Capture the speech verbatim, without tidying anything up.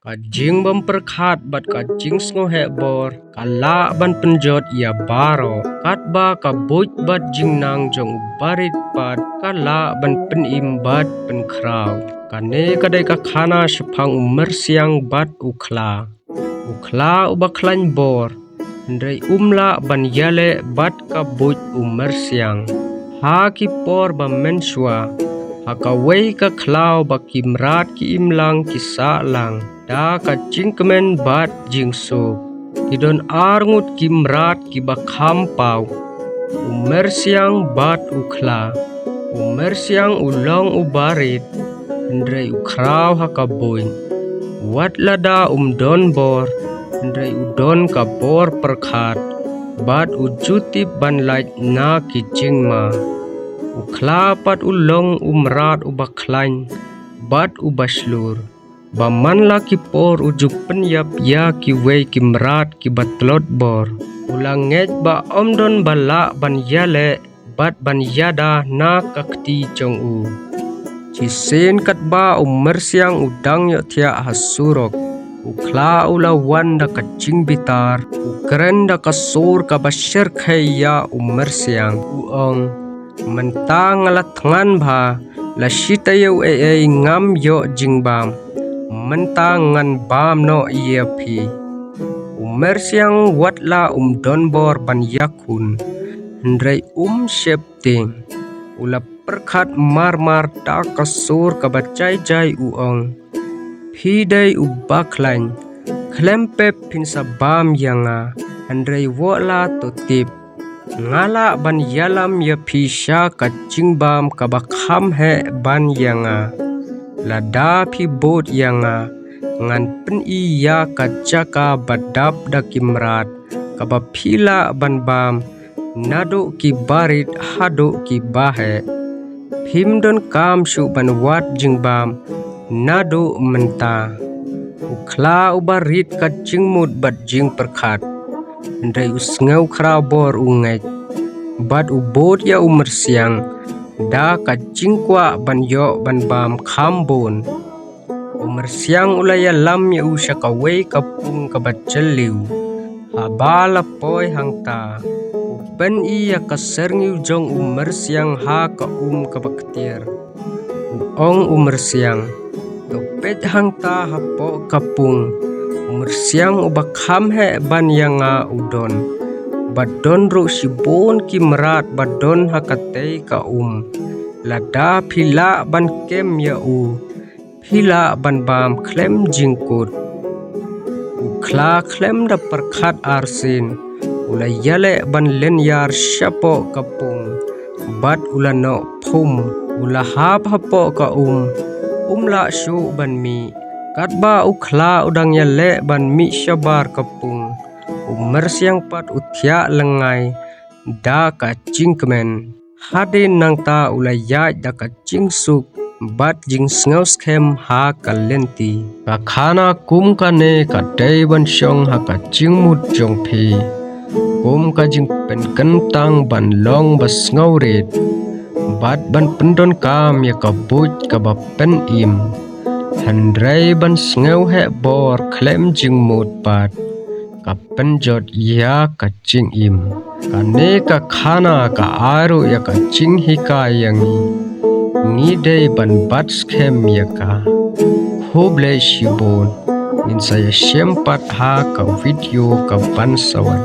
Ka jingbym pyrkhat bad ka jingsngewheh bor ka lah ban pynjot ïa baroh, katba ka buit bad jingnang jong u barit pat ka lah ban pynim bad pynkhraw. Kane ka dei ka khana shaphang u myrsiang bad u khla. U khla uba khlaiñ bor, hynrei um lah ban ïaleh bad ka buit u myrsiang. Ha ki por ba mynshuwa, ha kawei ka khlaw ba ki mrad ki imlang ki sah lang da ka jingkmen bad jingsuk, ki don ar ngut ki mrad kiba kham paw, u myrsiang bad u khla. U myrsiang u long uba rit, hynrei u khraw ha ka buit. Wat lada um don bor, hynrei u don ka bor pyrkhat, bad u ju tip ban lait na ki jingma. U khla pat u long u mrad uba khlaiñ bad uba shlur, ba man la ki por u ju pynïap ïa kiwei ki mrad kiba tlot bor. U la ngeit ba ym don ba lah ban ïaleh bad ban ïada na ka kti jong u. Shisien katba u myrsiang u dang ïohthiah ha surok, u khla u la wan da ka jingbitar, u kren da ka sur kaba shyrkhei ïa u myrsiang, u ong, mynta nga la thngan bha, la shi taïew ei ei ngam ïoh jingbam. Mynta ngan bam noh ïa phi. U myrsiang wat la um don bor ban ïakhun, hynrei um sheptieng. U la pyrkhat mar mar da ka sur kaba jai jai, u ong, phi dei uba khlaiñ, khlem pep phin sa bam ïa nga, hynrei wat la to tip, nga lah ban ïalam ïa phi sha ka jingbam kaba kham heh ban ïa nga. Lada phi bud ïa nga, ngan pyni ïa ka jaka ba dap da ki mrad, kaba phi lah ban bam, naduh kiba rit haduh kiba heh. Phim donkam shuh ban wad jingbam naduh mynta. U khla uba rit ka jingmut bad jingpyrkhat, hynrei u sngew khraw bor u ngeit, bad u bud ïa u myrsiang da ka jingkwah ban ïoh ban bam kham bun. U myrsiang u la ïalam ïa u sha kawei ka pung kaba jylliew. Haba la poi hangta, u pyni ïa ka syrngiew jong u myrsiang ha ka um kaba ktien. U ong u myrsiang, to peit hangta hapoh ka pung, u myrsiang uba kham heh ban ïa nga u don, ba don ruh shibun ki mrad ba don ha katei ka um. Lada phi lah ban kem ïa u, phi lah ban bam khlem jingkut. U khla khlem da pyrkhat arsien, u la ïaleh ban lynñiar shapoh ka pung, bad u la noh phum. U la hap hapoh ka um, um lah shuh ban mih. Katba u khla u dang ïaleh ban mih shabar ka pung, u myrsiang pat u thiah lyngngai da ka jingkmen. Hadien nangta u la ïaid da ka jingsuk bad jingsngewskhem ha ka lynti. Ka khana kum kane ka dei ban shong ha ka jingmut jong phi, kum ka jingpynkyntang ban long ba sngewrit, bad ban pyndonkam ïa ka buit kaba pynim. Hynrei ban sngewheh bor khlem jingmut pat ka pynjot ïa ka jingim. Kane ka khana ka ai ruh ïa ka jinghikai ïa ngi. Ngi dei ban bat skhem ïa ka. Khublei shibun. Ngin sa ïashem pat ha ka video ka ban sa wan.